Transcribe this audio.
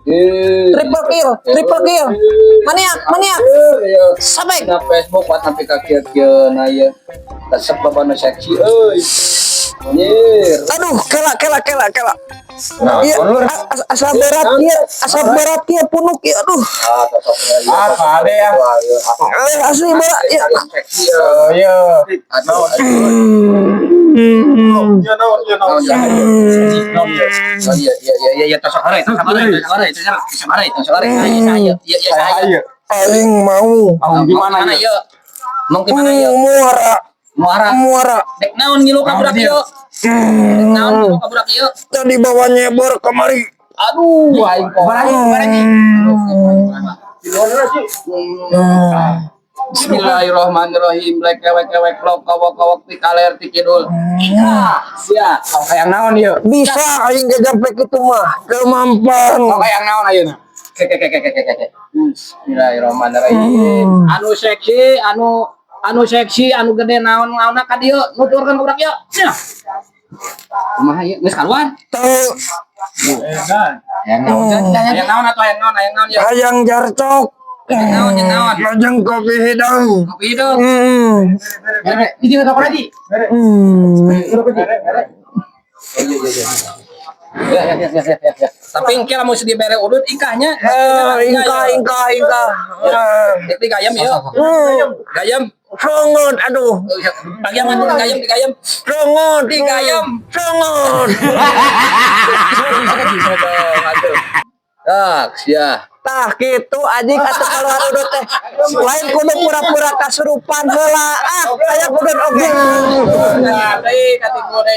Triple kill, triple kill. Maniak, maniak. Sampai. Dina Facebook buat sampai ka kieu-kieu na ieu. Resep loba nu seksi euy. Anjir. Aduh, kela kela kela kela. Nah, Iya, lur. Asa berat ya, asa berat ya punuk ya, aduh. Ah, tosok Ah, kade ya. Eh, asli berat ya. Seksi ya. Oh, iya. Aduh, aduh. Ya naon, ya naon. Naon, ya? Oh, iya, tosok heureuy, tosok heureuy, tosok heureuy, tosok heureuy, tosok heureuy. Iya, iya, iya, saya. Ayo. Aing mau. Mau gimana Mana ya? ieu? Mau gimana ieu? Muara, Muara. Muara. Dek naon ngilu ka budak ieu? Dek naon ngilu ka budak ieu? Tadi bawa nyebar kemari. Aduh, aing kok. Bismillahirrahmanirrahim. Lek lewek lewek lok kawok kawok ti kaler ti kidul. Ah, sia. Kau kayak naon ieu? Bisa aing ge sampai kitu mah. Kemampuan. Kau kayak naon ayeuna? Ke ke ke ke ke ke ke. Bismillahirrahmanirrahim. Anu seksi, anu anu seksi, anu gede naon naonna ka dieu, nuturkeun ka budak ieu. Sia. Kumaha ieu? Geus kaluar? Teu. Yang naon? Hayang naon atuh, hayang naon, hayang naon ieu? Hayang jarcok. Hayang naon, hayang naon? Lajeng kopi hidung. Kopi hidung. Mere, ini apa lagi? Iya. Ya. Tapi engke lamun dibere udut ikahnya. Eh, ingkah, ingkah, ingkah. Eh. Di gayam ieu. Gayam. Songot, aduh. Gayam atuh gayam di gayam. Songot. Di gayam. Songot. Aduh. Tak, sia. Tah gitu anjing atuh keluar udut teh. Lain kudu pura-pura kasurupan heula. Ah, aya udut oge. Nah, deui katipu deui.